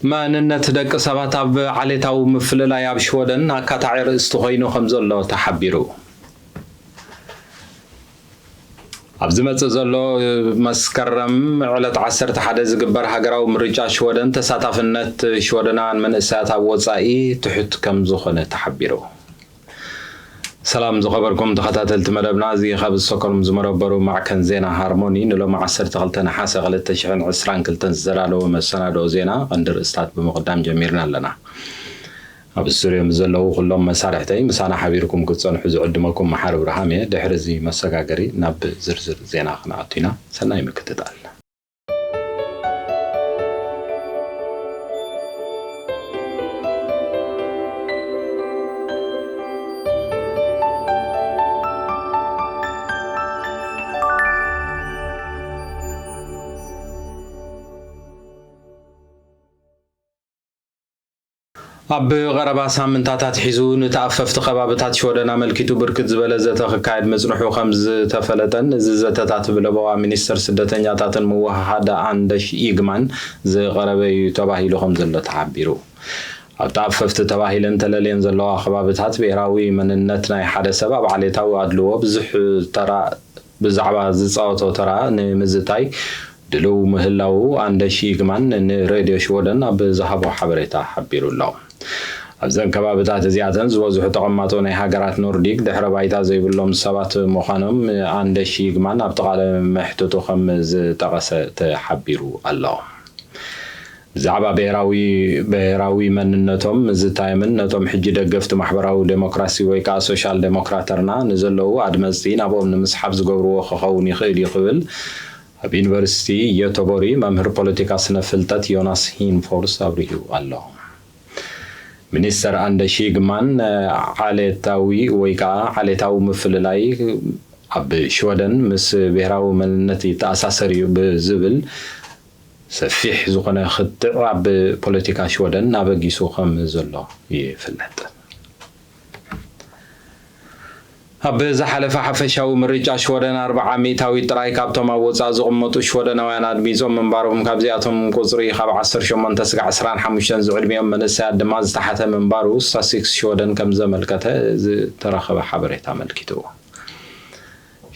መንነት ደቂ ሰባት ኣብ ዓሌታዊ ምፍልላይ ኣብ ሽወደን ኣካታዒ ርእስቲ ኮይኑ ከም ዘሎ ተሓቢሩ። ኣብ ዝመጽእ ዘሎ መስከረም ዕለት ዓሰርተ ሓደ ዝግበር ሃገራዊ ምርጫ ሽወደን ተሳታፍነት ሽወደናውያን መንእሰያት ኣብ ወጻኢ ትሑት ከም ዝኾነ ተሓቢሩ። ሰላም ዝኸበርኩም ተኸታተልቲ መደብና፣ እዚ ካብ ስቶኮልም ዝመረበሩ ማዕከን ዜና ሃርሞኒ ንሎሚ ዓሰርተ ክልተ ነሓሰ ክልተ ሽሕን ዕስራን ክልተን ዝተዳለወ መሰናድኦ ዜና ቀንዲ ርእስታት ብምቕዳም ጀሚርና ኣለና። ኣብ ስቱድዮ ምስ ዘለዉ ኩሎም መሳርሕተይ ምሳና ሓቢርኩም ክትጸንሑ ዝዕድመኩም መሓሪ ብርሃም እየ። ድሕሪ እዚ መሰጋገሪ ናብ ዝርዝር ዜና ክንኣቱ ኢና። ሰናይ ምክትታል። ኣብ ቀረባ ሳምንታት ኣትሒዙ ንተኣፈፍቲ ከባብታት ሽወደን ኣመልኪቱ ብርክት ዝበለ ዘተ ክካየድ ምጽንሑ ከም ዝተፈለጠን፣ እዚ ዘተታት ብለበዋ ሚኒስተር ስደተኛታትን ምውህሃድ ኣንደሽ ይግማን ዝቐረበ እዩ ተባሂሉ ከም ዘሎ ተሓቢሩ። ኣብ ተኣፈፍቲ ተባሂለን ተለልየን ዘለዋ ከባብታት ብሄራዊ መንነት ናይ ሓደ ሰብ ኣብ ዓሌታዊ ኣድልዎ ብዙሕ ተራ፣ ብዛዕባ ዝጻወቶ ተራ ንምዝታይ ድልው ምህላዉ ኣንደሽ ይግማን ንሬድዮ ሽወደን ኣብ ዝሃቦ ሓበሬታ ሓቢሩ ኣሎ። ኣብዘን ከባብታት እዚኣተን ዝበዝሑ ተቐማጦ ናይ ሃገራት ኖርዲክ ድሕረ ባይታ ዘይብሎም ሰባት ምዃኖም ኣንደሽ ይግማን ኣብቲ ቃለ መሕትቱ ከም ዝጠቐሰ ተሓቢሩ ኣሎ። ብዛዕባ ብሄራዊ፣ ብሄራዊ መንነቶም ምዝታዮምን ነቶም ሕጂ ደገፍቲ ማሕበራዊ ዴሞክራሲ ወይ ከዓ ሶሻል ዴሞክራተርና ንዘለዉ ኣድመፅቲ ናብኦም ንምስሓብ ዝገብርዎ ክኸውን ይኽእል እዩ ክብል ኣብ ዩኒቨርሲቲ ዮቶቦሪ መምህር ፖለቲካ ስነ ፍልጠት ዮናስ ሂንፎርስ ኣብሪሁ ኣሎ። ሚኒስተር ኣንደሽ ይግማን ዓሌታዊ ወይ ከዓ ዓሌታዊ ምፍልላይ ኣብ ሽወደን ምስ ብሄራዊ መንነት ይተኣሳሰር እዩ ብዝብል ሰፊሕ ዝኾነ ክትዕ ኣብ ፖለቲካ ሽወደን ኣበጊሱ ከም ዘሎ ይፍለጥ። ኣብ ዝሓለፈ ሓፈሻዊ ምርጫ ሽወደን ኣርብዓ ሚእታዊት ጥራይ ካብቶም ኣብ ወጻኢ ዝቕመጡ ሽወደናውያን ኣድሚጾም ምንባሮም፣ ካብዚኣቶም ቁጽሪ ካብ ዓሰርተ ሸሞንተ ስጋዕ ዕስራን ሓሙሽተን ዝዕድሚኦም መንእሰያት ድማ ዝተሓተ ምንባሩ ሳሲክስ ሽወደን ከም ዘመልከተ ዝተረኸበ ሓበሬታ ኣመልኪቱ።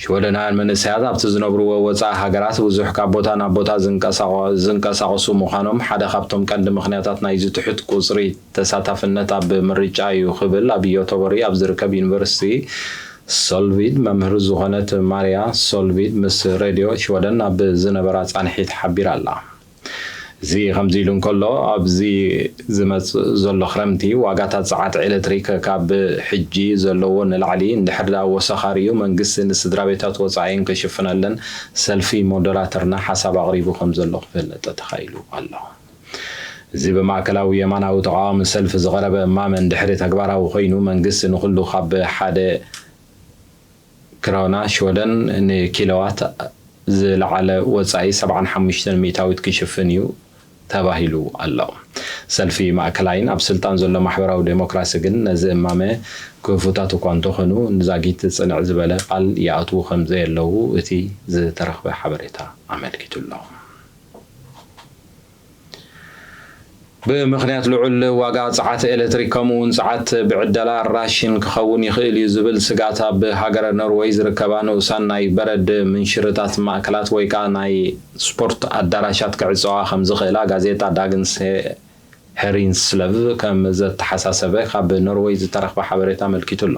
ሽወደናውያን መንእሰያት ኣብቲ ዝነብርዎ ወጻኢ ሃገራት ብዙሕ ካብ ቦታ ናብ ቦታ ዝንቀሳቐ-፣ ዝንቀሳቐሱ ምዃኖም ሓደ ካብቶም ቀንዲ ምኽንያታት ናይዚ ትሑት ቁጽሪ ተሳታፍነት ኣብ ምርጫ እዩ ክብል ኣብ ዮቶቦሪ ኣብ ዝርከብ ዩኒቨርሲቲ ሶልቪድ መምህር ዝኾነት ማርያ ሶልቪድ ምስ ሬድዮ ሽወደን ኣብ ዝነበራ ጻንሒት ሓቢራ ኣላ። እዚ ከምዚ ኢሉ እንከሎ፣ ኣብዚ ዝመጽእ ዘሎ ክረምቲ ዋጋታት ጸዓት ኤሌክትሪክ ካብ ሕጂ ዘለዎ ንላዕሊ እንድሕር ደኣ ወሰኻ ርእዩ፣ መንግስቲ ንስድራ ቤታት ወጻኢን ክሽፍነለን ሰልፊ ሞደራተርና ሓሳብ ኣቕሪቡ ከም ዘሎ ክፍለጥ ተኻኢሉ ኣሎ። እዚ ብማእከላዊ የማናዊ ተቓዋሚ ሰልፊ ዝቐረበ እማመ እንድሕሪ ተግባራዊ ኮይኑ፣ መንግስቲ ንኹሉ ካብ ሓደ ክሮና ሽወደን ንኪሎዋት ዝለዓለ ወጻኢ ሰብዓን ሓሙሽተን ሚእታዊት ክሽፍን እዩ ተባሂሉ ኣሎ። ሰልፊ ማእከላይን ኣብ ስልጣን ዘሎ ማሕበራዊ ዴሞክራሲ ግን ነዚ እማመ ክፉታት እኳ እንተኾኑ፣ ንዛጊት ጽንዕ ዝበለ ቃል ይኣትዉ ከም ዘየለዉ እቲ ዝተረኽበ ሓበሬታ ኣመልኪቱ ኣሎ። ብምኽንያት ልዑል ዋጋ ጸዓት ኤሌክትሪክ ከምኡ እውን ጸዓት ብዕደላ ራሽን ክኸውን ይኽእል እዩ ዝብል ስግኣት ኣብ ሃገረ ኖርወይ ዝርከባ ንኡሳን ናይ በረድ ምንሽርታት ማእከላት ወይ ከኣ ናይ ስፖርት ኣዳራሻት ክዕጸዋ ከም ዝኽእላ ጋዜጣ ዳግንስ ሄሪንስለቭ ከም ዘተሓሳሰበ ካብ ኖርወይ ዝተረኽበ ሓበሬታ ኣመልኪቱ ኣሎ።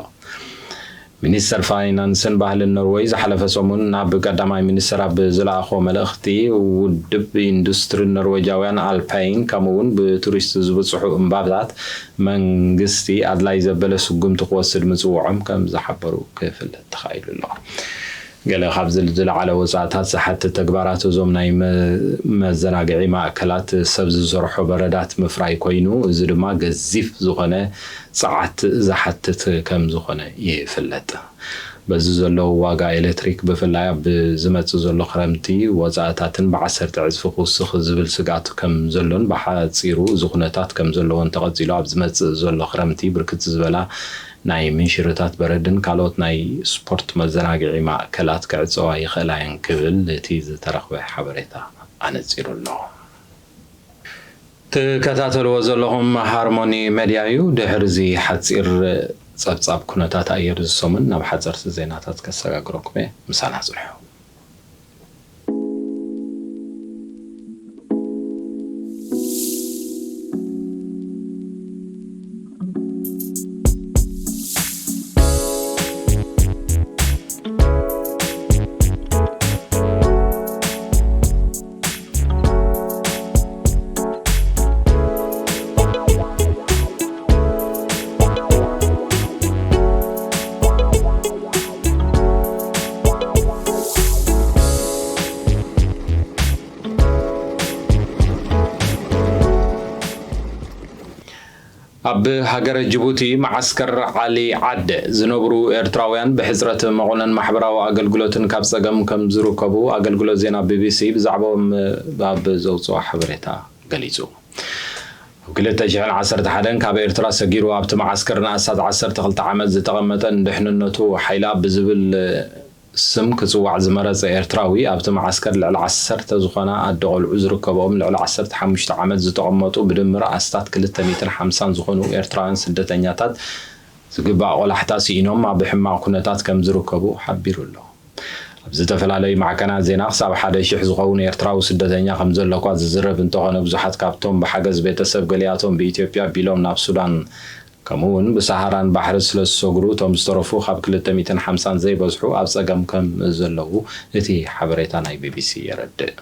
ሚኒስተር ፋይናንስን ባህልን ኖርወይ ዝሓለፈ ሰሙን ናብ ቀዳማይ ሚኒስተር ኣብ ዝለኣኾ መልእኽቲ፣ ውድብ ኢንዱስትሪ ኖርወጃውያን ኣልፓይን ከምኡ እውን ብቱሪስት ዝበፅሑ እምባታት መንግስቲ ኣድላይ ዘበለ ስጉምቲ ክወስድ ምፅውዖም ከም ዝሓበሩ ክፍለጥ ተኻኢሉ ኣሎ። ገለ ካብዚ ዝለዓለ ወፃእታት ዝሓትት ተግባራት እዞም ናይ መ-፣ መዘናግዒ ማእከላት ሰብ ዝሰርሖ በረዳት ምፍራይ ኮይኑ፣ እዚ ድማ ገዚፍ ዝኾነ ጸዓት ዝሓትት ከም ዝኾነ ይፍለጥ። በዚ ዘሎ ዋጋ ኤሌክትሪክ፣ ብፍላይ ኣብ ዝመጽእ ዘሎ ክረምቲ፣ ወጻእታትን ብዓሰርተ ዕጽፊ ክውስኽ ዝብል ስግኣት ከም ዘሎን፣ ብሓጺሩ እዚ ኩነታት ከም ዘለዎ እንተቐጺሉ፣ ኣብ ዝመጽእ ዘሎ ክረምቲ ብርክት ዝበላ ናይ ምንሽርታት በረድን ካልኦት ናይ ስፖርት መዘናግዒ ማእከላት ክዕጸዋ ይኽእላ እየን ክብል እቲ ዝተረኽበ ሓበሬታ ኣነጺሩ ኣሎ። ትከታተልዎ ዘለኹም ሃርሞኒ ሜድያ እዩ። ድሕሪ እዚ ሓጺር ጸብጻብ ኩነታት ኣየር ዝሰሙን ናብ ሓጸርቲ ዜናታት ከሰጋግረኩም እየ። ምሳና ጽንሑ። ኣብ ሃገረ ጅቡቲ መዓስከር ዓሊ ዓደ ዝነብሩ ኤርትራውያን ብሕጽረት መቑነን ማሕበራዊ ኣገልግሎትን ካብ ጸገም ከም ዝርከቡ ኣገልግሎት ዜና ቢቢሲ ብዛዕባኦም ኣብ ዘውጽኦ ሓበሬታ ገሊጹ። ኣብ ክልተ ሽሕን ዓሰርተ ሓደን ካብ ኤርትራ ሰጊሩ ኣብቲ መዓስከር ንኣስታት ዓሰርተ ክልተ ዓመት ዝተቐመጠ ንድሕንነቱ ሓይላ ብዝብል ስም ክጽዋዕ ዝመረጸ ኤርትራዊ፣ ኣብቲ መዓስከር ልዕሊ ዓሰርተ ዝኾና ኣደ ቆልዑ ዝርከብኦም ልዕሊ ዓሰርተ ሓሙሽተ ዓመት ዝተቐመጡ ብድምር ኣስታት ክልተ ሚእትን ሓምሳን ዝኾኑ ኤርትራውያን ስደተኛታት ዝግባእ ቆላሕታ ስኢኖም ኣብ ሕማቕ ኩነታት ከም ዝርከቡ ሓቢሩ ኣሎ። ኣብ ዝተፈላለዩ ማዕከናት ዜና ክሳብ ሓደ ሽሕ ዝኸውን ኤርትራዊ ስደተኛ ከም ዘሎ እኳ ዝዝረብ እንተኾነ፣ ብዙሓት ካብቶም ብሓገዝ ቤተሰብ፣ ገሊኣቶም ብኢትዮጵያ ኣቢሎም ናብ ሱዳን ከምኡ እውን ብሰሃራን ባሕሪ ስለ ዝሰግሩ፣ እቶም ዝተረፉ ካብ ክልተ ሚእትን ሓምሳን ዘይበዝሑ ኣብ ጸገም ከም ዘለዉ እቲ ሓበሬታ ናይ ቢቢሲ የረድእ።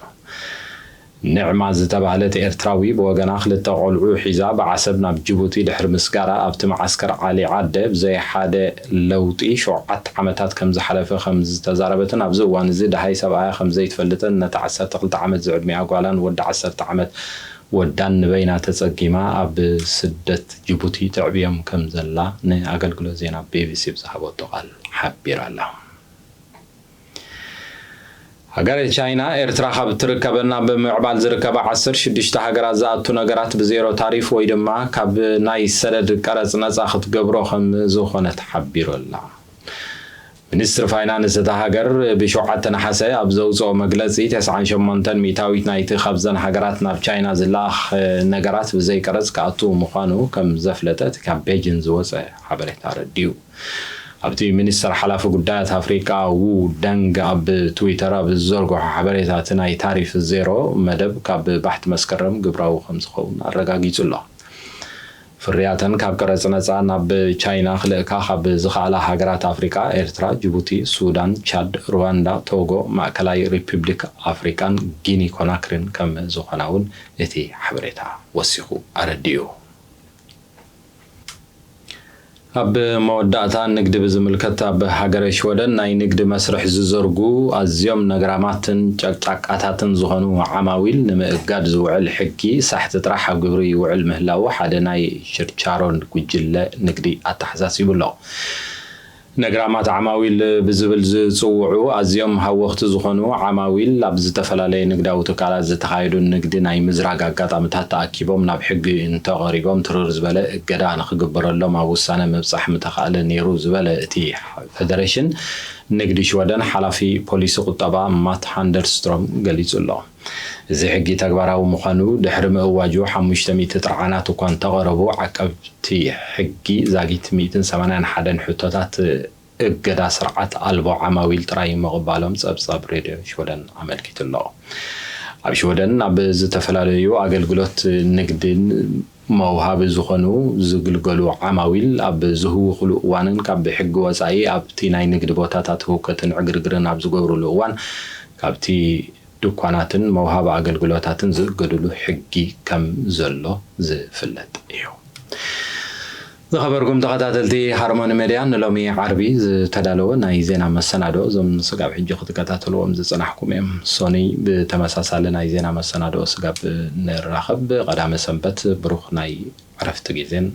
ንዕማ ዝተባህለት ኤርትራዊ ብወገና ክልተ ቆልዑ ሒዛ ብዓሰብ ናብ ጅቡቲ ድሕሪ ምስጋራ፣ ኣብቲ መዓስከር ዓሊ ዓደ ብዘይ ሓደ ለውጢ ሸውዓተ ዓመታት ከም ዝሓለፈ ከም ዝተዛረበትን ኣብዚ እዋን እዚ ደሃይ ሰብኣያ ከም ዘይትፈልጥን ነታ ዓሰርተ ክልተ ዓመት ዝዕድሚኣ ጓላን ወዲ ዓሰርተ ዓመት ወዳን ንበይና ተጸጊማ ኣብ ስደት ጅቡቲ ተዕብዮም ከም ዘላ ንኣገልግሎት ዜና ቢቢሲ ብዝሃበቶ ቃል ሓቢራ ኣላ። ሃገረ ቻይና፣ ኤርትራ ካብ እትርከበን ኣብ ምዕባል ዝርከባ ዓሰርተ ሽዱሽተ ሃገራት ዝኣቱ ነገራት ብዜሮ ታሪፍ ወይ ድማ ካብ ናይ ሰደድ ቀረጽ ነጻ ክትገብሮ ከም ዝኾነት ሓቢሩ ኣላ። ሚኒስትሪ ፋይናንስ እታ ሃገር ብሸውዓተ ነሓሰ ኣብ ዘውጽኦ መግለጺ፣ ተስዓን ሸሞንተን ሚእታዊት ናይቲ ካብዘን ሃገራት ናብ ቻይና ዝለኣኽ ነገራት ብዘይ ቀረጽ ክኣቱ ምዃኑ ከም ዘፍለጠ እቲ ካብ ቤጂን ዝወጸ ሓበሬታ ኣረዲኡ። ኣብቲ ሚኒስተር ሓላፊ ጉዳያት ኣፍሪቃ ዉ ደንግ ኣብ ትዊተር ኣብ ዝዘርግሖ ሓበሬታ፣ እቲ ናይ ታሪፍ ዜሮ መደብ ካብ ባሕቲ መስከረም ግብራዊ ከም ዝኸውን ኣረጋጊጹ ኣሎ። ፍርያተን ካብ ቀረጽ ነጻ ናብ ቻይና ክልእካ ካብ ዝኸኣላ ሃገራት ኣፍሪቃ፣ ኤርትራ፣ ጅቡቲ፣ ሱዳን፣ ቻድ፣ ሩዋንዳ፣ ቶጎ፣ ማእከላይ ሪፑብሊክ ኣፍሪቃን ጊኒ ኮናክሪን ከም ዝኾና እውን እቲ ሓበሬታ ወሲኹ ኣረዲኡ። ኣብ መወዳእታ፣ ንግዲ ብዝምልከት፣ ኣብ ሃገረ ሽወደን ናይ ንግዲ መስርሕ ዝዘርጉ ኣዝዮም ነግራማትን ጨቅጫቃታትን ዝኾኑ ዓማዊል ንምእጋድ ዝውዕል ሕጊ ሳሕቲ ጥራሕ ኣብ ግብሪ ይውዕል ምህላዉ ሓደ ናይ ችርቻሮ ጉጅለ ንግዲ ኣተሓሳሲቡ ኣሎ። ነግራማት ዓማዊል ብዝብል ዝጽውዑ ኣዝዮም ሃወኽቲ ዝኾኑ ዓማዊል፣ ኣብ ዝተፈላለየ ንግዳዊ ትካላት ዝተኻየዱ ንግዲ ናይ ምዝራግ ኣጋጣሚታት ተኣኪቦም ናብ ሕጊ እንተቐሪቦም፣ ትርር ዝበለ እገዳ ንኽግበረሎም ኣብ ውሳነ ምብጻሕ ምተኻእለ ነይሩ ዝበለ እቲ ፌደሬሽን ንግዲ ሽወደን፣ ሓላፊ ፖሊሲ ቁጠባ ማት ሃንደርስትሮም ገሊጹ ኣሎ። እዚ ሕጊ ተግባራዊ ምዃኑ ድሕሪ ምእዋጁ፣ ሓሙሽተ ሚእቲ ጥርዓናት እኳ እንተቐረቡ፣ ዓቀብ እቲ ሕጊ ዛጊት ሚእትን ሰማንያን ሓደን ሕቶታት እገዳ ስርዓት ኣልቦ ዓማዊል ጥራይ ምቕባሎም ጸብጻብ ሬድዮ ሽወደን ኣመልኪቱ ኣሎ። ኣብ ሽወደን ኣብ ዝተፈላለዩ ኣገልግሎት ንግድን መውሃቢ ዝኾኑ ዝግልገሉ ዓማዊል ኣብ ዝህውኹሉ እዋንን ካብ ሕጊ ወጻኢ ኣብቲ ናይ ንግዲ ቦታታት ህውከትን ዕግርግርን ኣብ ዝገብሩሉ እዋን ካብቲ ድኳናትን መውሃቢ ኣገልግሎታትን ዝእገድሉ ሕጊ ከም ዘሎ ዝፍለጥ እዩ። ዝኸበርኩም ተኸታተልቲ ሃርሞኒ ሜድያ፣ ንሎሚ ዓርቢ ዝተዳለወ ናይ ዜና መሰናዶ እዞም ስጋብ ሕጂ ክትከታተልዎም ዝጸናሕኩም እዮም። ሶኒ ብተመሳሳሊ ናይ ዜና መሰናዶ ስጋብ ንራኸብ። ቀዳመ ሰንበት ብሩኽ ናይ ዕረፍቲ ግዜን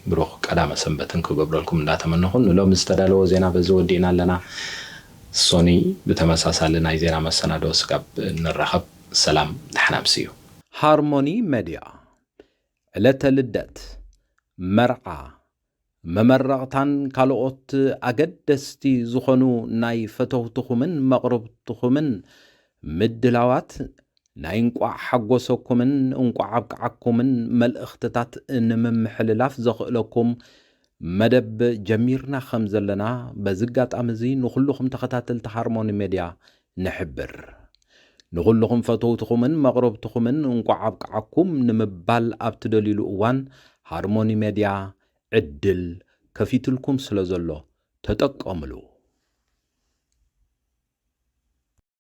ብሩኽ ቀዳመ ሰንበትን ክገብረልኩም እንዳተመነኹ፣ ንሎሚ ዝተዳለወ ዜና በዚ ወዲእና ኣለና። ሶኒ ብተመሳሳሊ ናይ ዜና መሰናዶ ስጋብ ንራኸብ። ሰላም፣ ደሓን ኣምስዩ። ሃርሞኒ ሜድያ፣ ዕለተ ልደት፣ መርዓ፣ መመረቕታን ካልኦት ኣገደስቲ ዝኾኑ ናይ ፈተውትኹምን መቕርብትኹምን ምድላዋት ናይ እንቋዕ ሓጎሰኩምን እንቋዕ ኣብቅዓኩምን መልእኽትታት ንምምሕልላፍ ዘኽእለኩም መደብ ጀሚርና ከም ዘለና በዚ ኣጋጣሚ እዚ ንኹልኹም ተኸታተልቲ ሃርሞኒ ሜድያ ንሕብር። ንኹልኹም ፈተውትኹምን መቕረብትኹምን እንቋዕ ኣብቅዓኩም ንምባል ኣብ ትደልዩሉ እዋን ሃርሞኒ ሜድያ ዕድል ከፊትልኩም ስለ ዘሎ ተጠቀምሉ።